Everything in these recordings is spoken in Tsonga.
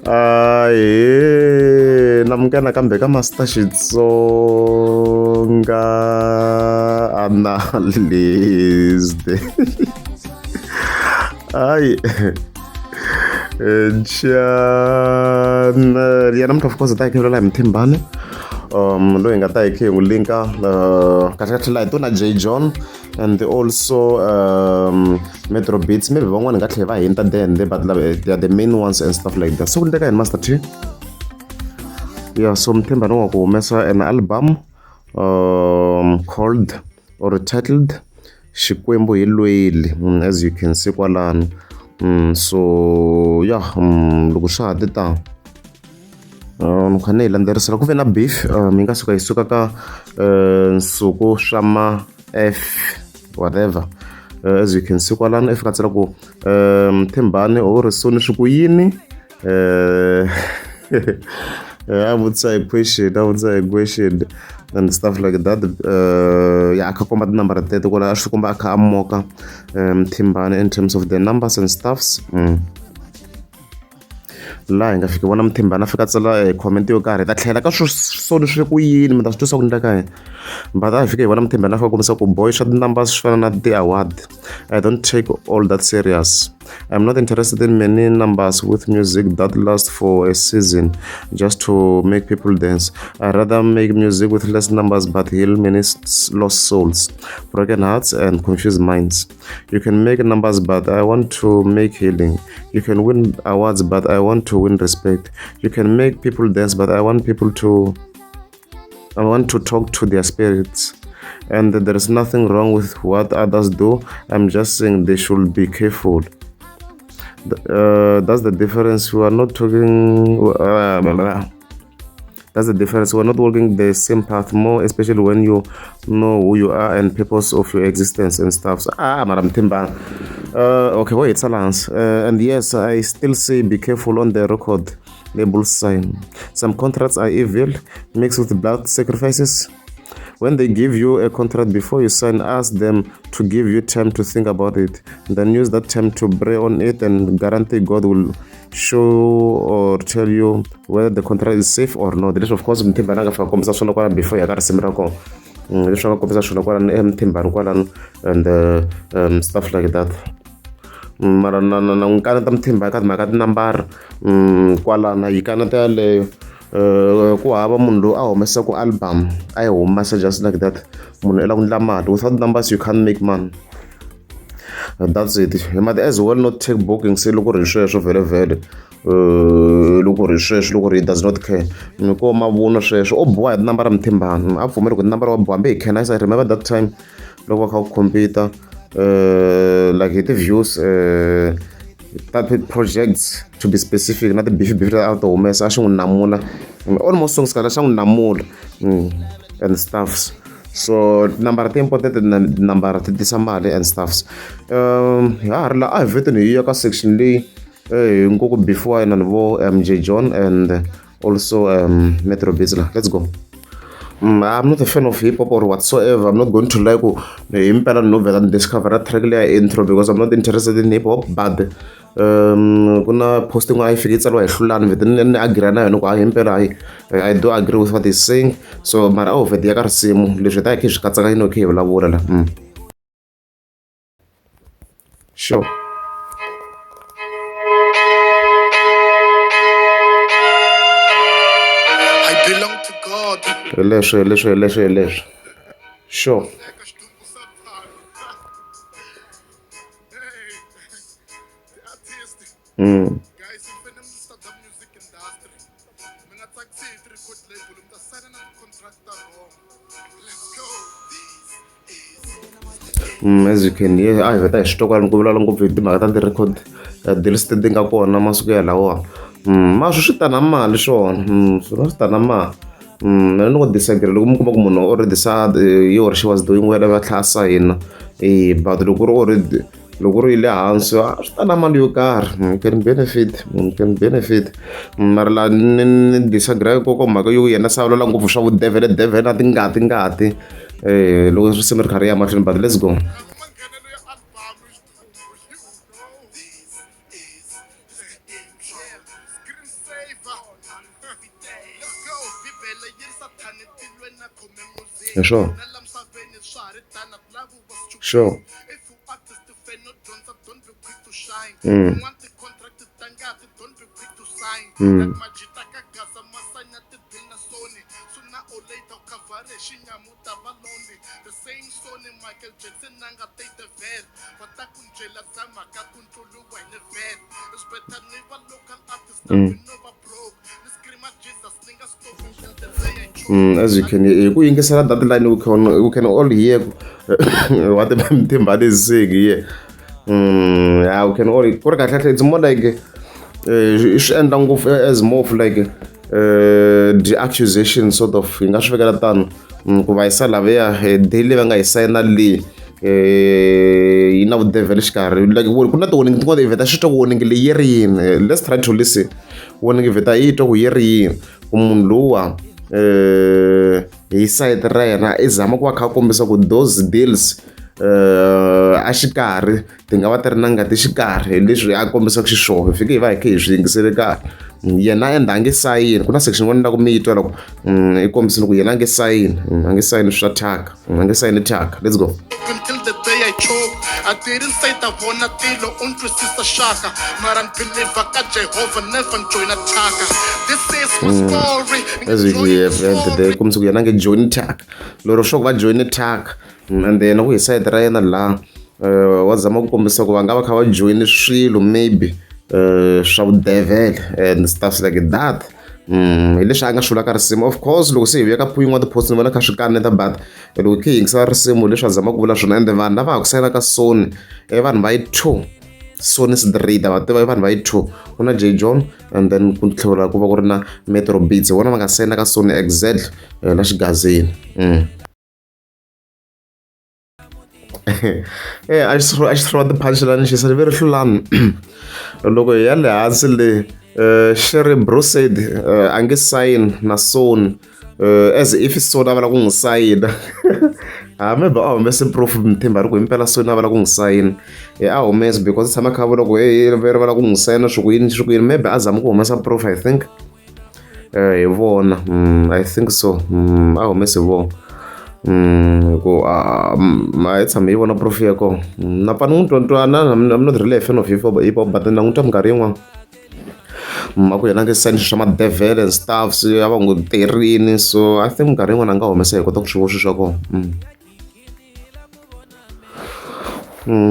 Ahee namukela nakambe ka Master Xitsonga Analyst. Hayi channel ya namuntlha of course hi ta hi kha hi vulavula hi Mthimbani loyi hi nga ta hi kha hi n'wi linka kahle kahle laha hi to na J John and also Metro Beats maybe van'wana hi nga tlhela va hinta there and there but they are the main ones and stuff like that so ku endleka yini Master T yeah so Mthimbani wa ku humesa an album called or titled Xikwembu hi lweli as you can see kwalano so yeah loko swa ha ti ta ni kha ni yi landzelerisa ku ve na beef yi nga suka yi suka ka nsuku swa ma F whatever as you can see kwalano i fika tsala ku Mthimbani u ri so ni swi ku yini a vutisa hi question a vutisa hi question and stuff like that ya a kha komba tinambara teto kwala a swi komba a kha a moka Mthimbani in terms of the numbers and stuffs. Laha hi nga fika vona Mthimbani a fika a tsala e comment yo karhi hi ta tlhela ka swo so swi ku yini mi ta swi twisa ku endleka yini but a hi fike hi vona Mthimbani a fika a kombisa ku boy swa ti-numbers swi fana na ti-award I don't take all that serious I'm not interested in many numbers with music that lasts for a season just to make people dance. I rather make music with less numbers but heal many lost souls, broken hearts, and confused minds. You can make numbers, but I want to make healing. You can win awards, but I want to win respect. You can make people dance, but I want people to I want to talk to their spirits. And there is nothing wrong with what others do. I'm just saying they should be careful. That's the difference. We are not talking. Blah, blah. That's the difference. We're not walking the same path more, especially when you know who you are and purpose of your existence and stuff. So, Madam Timba. Okay, wait, silence. And yes, I still say be careful on the record label sign. Some contracts are evil, mixed with blood sacrifices. When they give you a contract before you sign, ask them to give you time to think about it. Then use that time to pray on it and guarantee God will show or tell you whether the contract is safe or not. Leswi of course Mthimbani a nga fika kombisa swona kwala before ya ka risimu ra kona. Leswi a nga kombisa swona kwalano eMthimbani kwalano and stuff like that. Mara na na na n'wi kaneta Mthimbani ka timhaka tinambara kwalano yi kaneta yaleyo ku hava munhu loyi a humesaka album a yi humesa just like that munhu i lava ku endla mali without numbers you can't make money that's it he might as well not take booking se loko ri hi sweswo vhele vhele loko ri hi sweswo loko ri he does not care ni ko mavunwa sweswo o boha hi tinambara Mthimbani a pfumeli ku tinambara wa boha hambi hi Canicee I remember that time loko va kha ku compete like hi ti-views ta ti-projects to be specific na ti-beef beef leti a ti humesa a xi n'wi namula almost songs kahle xa n'wi namula and stuffs so tinambara ti important tinambara ti tisa mali and stuffs ha ha ri la a hi vheteni hi ya ka section leyi hi ngo ku before na ni vo M_J John and also Metro Beats la let's go. I'm not a fan of hip hop or whatsoever. I'm not going to lie ku hi mpela no vhela ni discover track leya intro because I'm not interested in hip hop but ku na post yin'wana a yi fike yi tsariwa hi Hlulani vhete ni agree na yona ku hayi himpela hayi I do agree with what he's saying so mara a ho vhete ya ka risimu leswi hi ta hi kha hi swi katsakanya no kha hi vulavula la. Sure. I belong to God. Hi leswo hi leswo hi leswo hi leswo sure. Guys, mi fanele mi start music industry. Mi nga tsakisi hi ti-record label, mi ta sign na ti-contract ta wrong. Let's go. As you can hear a hi vheta hi swi twa kwalano ku vulavula ngopfu hi timhaka ta ti-record deals leti nga kona masiku ya lawa ma swi swi ta na mali swona swona swi ta na mali mina ni ngo disagree loko mi kuma ku munhu already sa he or she was doing well va tlhela a sayina e but loko ku ri already loko ku ri yi le hansi a swi ta na mali yo karhi you can benefit you can benefit mara laha ni ni disagree koko mhaka yo yena se a vulavula ngopfu swa vudevhele devhele na tingati ngati loko risimu ri kha ri ya mahlweni but let's go. Manghenelo ya album i xidumbu. You know this is the intro. Screen saver. Hi swona. Sure. Mm. Mm. Mm. As you can hi ku yingisela that line we can all hear what Mthimbani is saying here. Yeah, we can all, ku ri kahle kahle, it's more like i swi endla ngopfu as more of like the accusation sort of, hi nga swi vekela tano, ku va yisa lavaya deal leyi va nga yi sayina leyi yi na vudevhele xikarhi. Like ku na ti-warning tin'wana i vheta xi twa ku warning leyi yi ri yini. Let's try to listen. Warning vheta yi twa ku yi ri yini, ku munhu luwa hi sayiti ra yena i zama ku va kha a kombisa ku those deals a xikarhi ti nga va ti ri na ngati xikarhi, hi leswi a kombisaka xiswona. Hi fike hi va hi kha hi swi yingisele kahle. Yena ende a nge sayini. Ku na section yin'wana la ku mi yi twa loko i kombisile ku yena a nge sayini, a nge sayini swa thyaka, a nge sayini thyaka. Let's go. Until the day I choke. I didn't say ta vona tilo u ntwisisa xaka, mara ni believer ka Jehovah, never join a thyaka. This is my story. As you hear the kombisa ku yena a nge join thyaka lero swa ku va join thyaka. And then ku hi sayiti ra yena laha wa zama ku kombisa ku va nga va kha va join swilo maybe swa vudevhele and stuff like that. Hi leswi a nga swi vula ka risimu. Of course, loko se hi vuya ka yin'wana ti-post ni vona kha swi kaneta, but loko khe hi yingisela risimu, leswi a zama ku vula swona. Ende vanhu lava ha ku sayina ka Sony i vanhu va yi two, Sony Street va tiva i vanhu va yi two. Ku na J John and then ku tlhela ku va ku ri na Metro Beats, hi vona va nga sayina ka Sony exactly la xigazini. A xi throw ti-punchline, xi sa ve ri hlulani. Loko hi ya le hansi le, xi ri bro said a nge sign na Sony, as if Sony a va lava ku n'wi sayina. Ha, maybe a humese proof Mthemba ri ku himpela Sony a va lava ku n'wi sayina, a humesi because tshama kha vula ku hey, ri va lava ku n'wi sayina, swi ku yini, swi ku yini. Maybe a zama ku humesa proof, I think hi vona. I think so. A humese hi vona hi ku a hi tshame hi vona proof ya kona. Na pfa ni n'wi twa na I'm not really a fan of hip hop, but na n'wi twa minkarhi yin'wana ma ku yena nge sayini swa madevhele and stuff, so ya va n'wi terini. So I think minkarhi yin'wana a nga humesa hi kota ku swi vona swilo swa kona.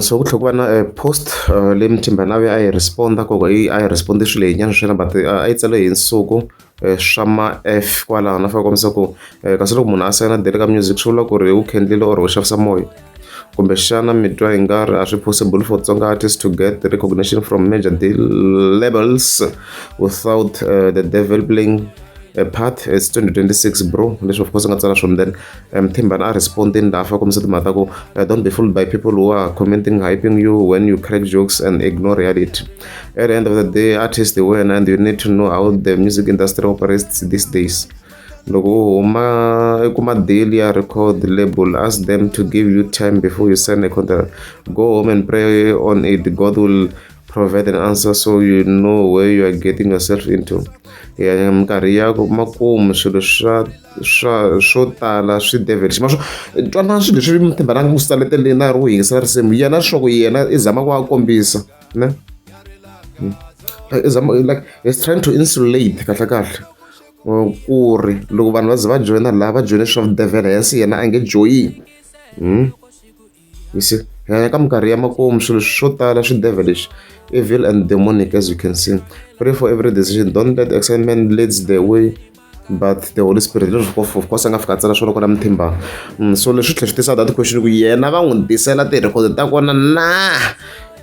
So ku tlhela ku va na post leyi Mthimbani a vuya a yi responda ku a yi responde swilo leyinyana swona, but a yi tsale hi nsuku swa ma F kwalaho na fika kombisa ku kasi loko munhu a sayina deal ka music swi vula ku ri u khendlile or u xavisa moya. Kumbexana mi twa i nga ri a swi possible for Tsonga artists to get recognition from major deal labels without the devil playing a part. It's 2026, bro. Leswi of course a nga tsala swona. Then Mthimbani a respondini laha fa kombisa timhaka ta ku don't be fooled by people who are commenting hyping you when you crack jokes and ignore reality. At the end of the day, artist hi wena and you need to know how the music industry operates these days. Loko u huma i kuma deal ya record label, ask them to give you time before you sign a contract. Go home and pray on it. God will provide an answer so you know where you are getting yourself into. Ya minkarhi ya makumu swilo swa swo tala swi devil xima swo twana swilo leswi Mthemba na n'wi saleteleni na ri wu yingisela risimu yena swa ku yena i zama ku a kombisa ne i zama, like he's trying to insulate kahle kahle ku ri loko vanhu va ze va joyina laha va joyine swa devil, hence yena a nge joyini. You see, ka minkarhi ya makumu swilo swo tala swi devilish, evil and demonic. As you can see, pray for every decision. Don't let excitement leads the way but the Holy Spirit. Leswi of course a nga fika a tsala swona kwala Mthimba. So leswi tlhela swi tisa that question ku yena va n'wi tisela ti-record ta kona na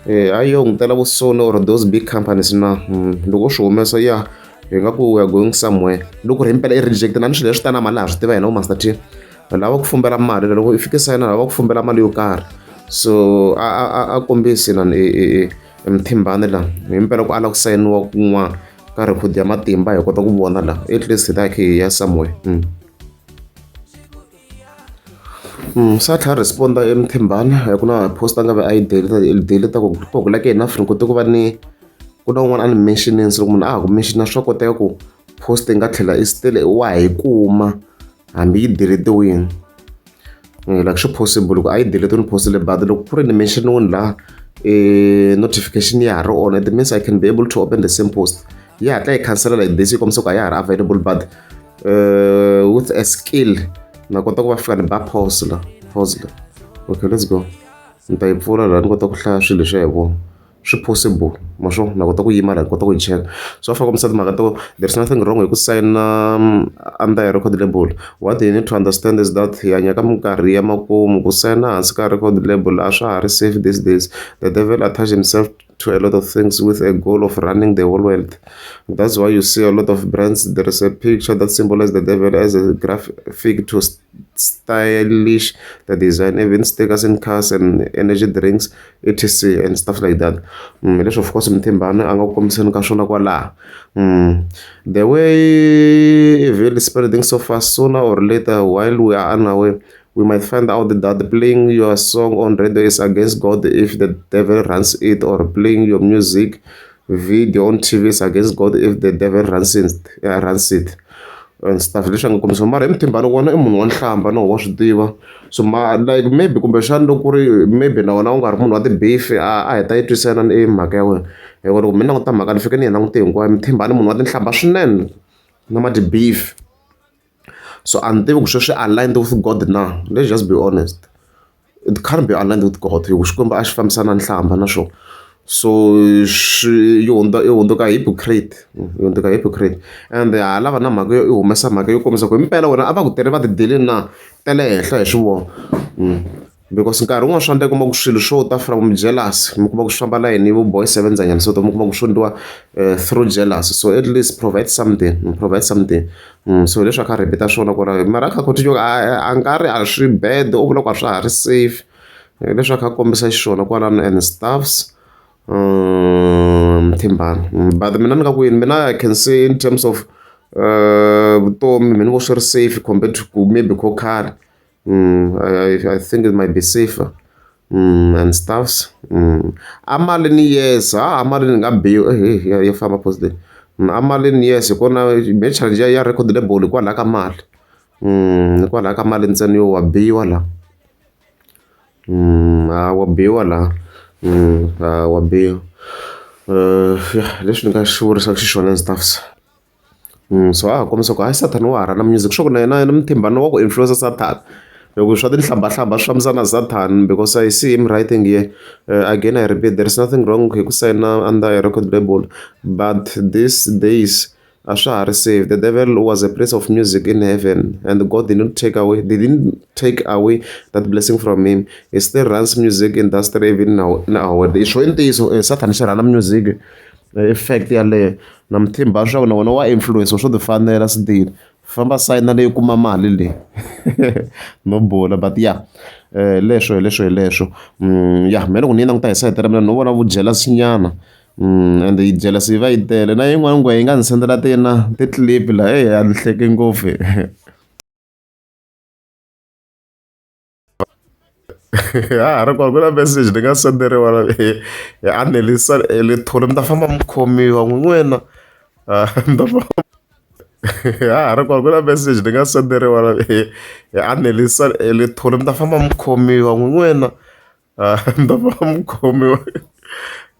a yo n'wi tela vusoni or those big companies na. Loko u swi humesa ya hi nga ku we are going somewhere. Loko ri himpela i reject na ni swilo leswi tana mali ha swi tiva hina vo Master T lava ku fumbela mali, loko i fike sayina lava ku fumbela mali yo karhi. So a kombisi na Mthimbani la himpela ku ala ku sayiniwa kun'wana ka record ya matimba, hi kota ku vona la at least hi ta khe hi ya somewhere. Se a tlhela a responda eMthimbani, ku na post a nga ve a yi delete ku ku like enough ni kote ku va ni ku na un'wana a ni mentionini. So loko munhu a ha ku mentiona, swa koteka ku post yi nga tlhela i still wa ha yi kuma hambi yi deletiwini. Like swi possible ku a yi delete ni post-ile but loko ku ri ni mention-iwini laha notification ya ha ri on, it means I can be able to open the same post. Yi hatla yi khansela like this, yi kombisa ku a ya ha ri available, but with a skill na kota ku va fika ni ba pause la, pause la. Okay, let's go. Ni ta yi pfula laha ni kota ku hlaya swilo leswiya hi vona. Swi possible ma swo na kota ku yima laha ni kota ku yi cheka. So va kombisa timhaka to there is nothing wrong hi ku sayina under a record label. What you need to understand is that hi hanya ka minkarhi ya makumu, ku sayina hansi ka record label a swa ha ri safe these days. The devil attach himself to a lot of things with a goal of running the whole world. That's why you see a lot of brands, there is a picture that symbolizes the devil as a graphic to stylish the design, even stickers in cars and energy drinks, etc and stuff like that. Leswi of course Mthimbani a nga ku kombiseni ka swona kwalaha. The way evil is spreading so fast, sooner or later, while we are unaware, we might find out that playing your song on radio is against God if the devil runs it, or playing your music video on TV is against God if the devil runs it and stuff. Leswi a nga kombisa mara hi Mthimbani wona i munhu wa nhlamba no wa swi tiva. So ma like maybe kumbexana loko ku ri maybe na wena u nga ri munhu wa ti-beef, a hi ta yi twisisa i mhaka ya wena. Hikuva loko mi languta mhaka ni fike ni yi langute hinkwayo, Mthimbani munhu wa tinhlamba swinene na ma ti-beef. So a ni tivi ku sweswi aligned with God na, let's just be honest. It can't be aligned with God hi ku Xikwembu a xi fambisani na nhlamba na swona. So swi yi hundza i hundzuka hypocrite, yi hundzuka hypocrite and ha lava na mhaka yo i humesa mhaka yo kombisa ku himpela wena a va ku tirhi va ti dilini na ta le henhla hi swi vona. Because nkarhi wun'wani swa endleka u kuma ku swilo swo ta from jealous, mi kuma ku swi famba layeni vo boy sevenzanyana so mi kuma ku swi endliwa through jealous. So at least provide something, provide something. So hi leswi a kha a repeat-a swona ku ri mara a kha a continue a nga ri a swi bad, u vula ku a swa ha ri safe. Hi leswi a kha a kombisa xiswona kwalano and stuffs. Mthimbani but mina ni nga ku yini, mina I can say in terms of vutomi mina ni vo swi ri safe compared to ku maybe ko khale. I think it might be safer and stuffs. A malini yes, ha malini ni nga biwa ehe ya famba post leyi. A malini yes hi kona me challenge ya record label hikwalaho ka mali. Hikwalaho ka mali ntsena yo wa biwa la. Ha wa biwa la, ha wa biwa. Ya leswi ni nga swi vurisaka xiswona and stuffs. So a ha kombisa ku hayi Sathana wa ha rhandza music swa ku na yena Mthimbani wa ku influence Sathana. Hi ku swa tinhlambahlamba swi fambisana na Sathana because I see him writing here, again I repeat, there is nothing wrong hi ku sayina under a record label, but these days a swa ha ri safe. The devil was a prince of music in heaven and God did not take away that blessing from him. He still runs music industry even now. I swo i ntiyiso Sathana xi rhandza music effect yaleyo na Mthimbani swa ku na wena wa influence swo ti fanela still. Famba sayina leyi kuma mali leyi no bula, but yeah, leswo hi leswo hi leswo. Ya mina loko ni yi languta hi sayiti ra mina no vona vu jealous nyana and jealous yi va yi tele na yin'wana ngwe yi nga ni sendela tina ti-clip la eyi a ni hleke ngopfu. Ha ha ri kona ku na message ni nga senderiwa hi Anelisa Lethole mi ta famba mi khomiwa n'wina, mi ta famba ha ha ri kona ku na message ni nga senderiwa hi Anelisa Lethole mi ta famba mi khomiwa n'wina, mi ta famba mi khomiwa.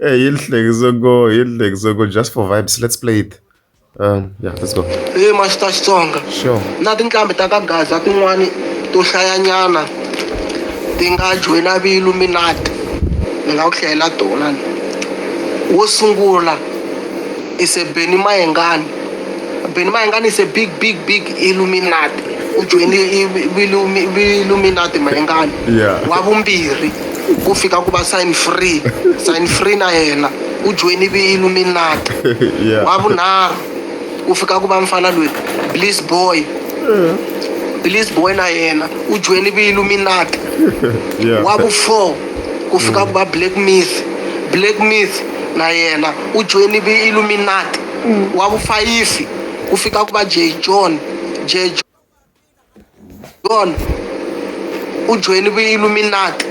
Yi ni hlekise ngopfu, yi ni hlekise ngopfu just for vibes let's play it. Yeah, let's go. Hey Master Xitsonga. Sure. Na tinqambi ta ka Gaza tin'wani to hlayanyana ti nga joyina vi Illuminati. Ni nga ku hlayela tona. Wo sungula is a Benny Mayengani. Benny Mayengani is a big big big Illuminati. U joyine Illuminati Mayengani. Yeah. Wa vumbirhi ku fika ku va Sign Free. Sign Free na yena u joyine vi Illuminati. Yeah. Wa vunharhu ku fika ku va mfana loyi Bliss Boy. Bliss Boy na yena u joyine vi Illuminati. Yeah. Wa vu 4 ku fika ku va Black Myth. Black Myth na yena u joyine vi Illuminati. Wa vu 5 ku fika ku va J John. J John u joyine vi Illuminati.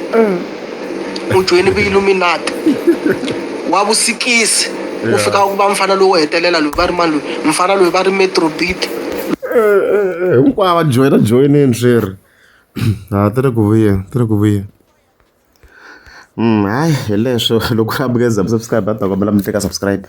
U joyine vi Illuminati. Wa vu 6 ku fika ku va mfana loyi wo hetelela loyi va ri mani loyi mfana loyi va ri Metro Beat. Hinkwavo va joyina joyinini swi ri. Ha ti ri ku vuyeni, ti ri ku vuyeni. Hayi hi leswo loko a mi subscribe a ni ta kombela mi tlika subscribe.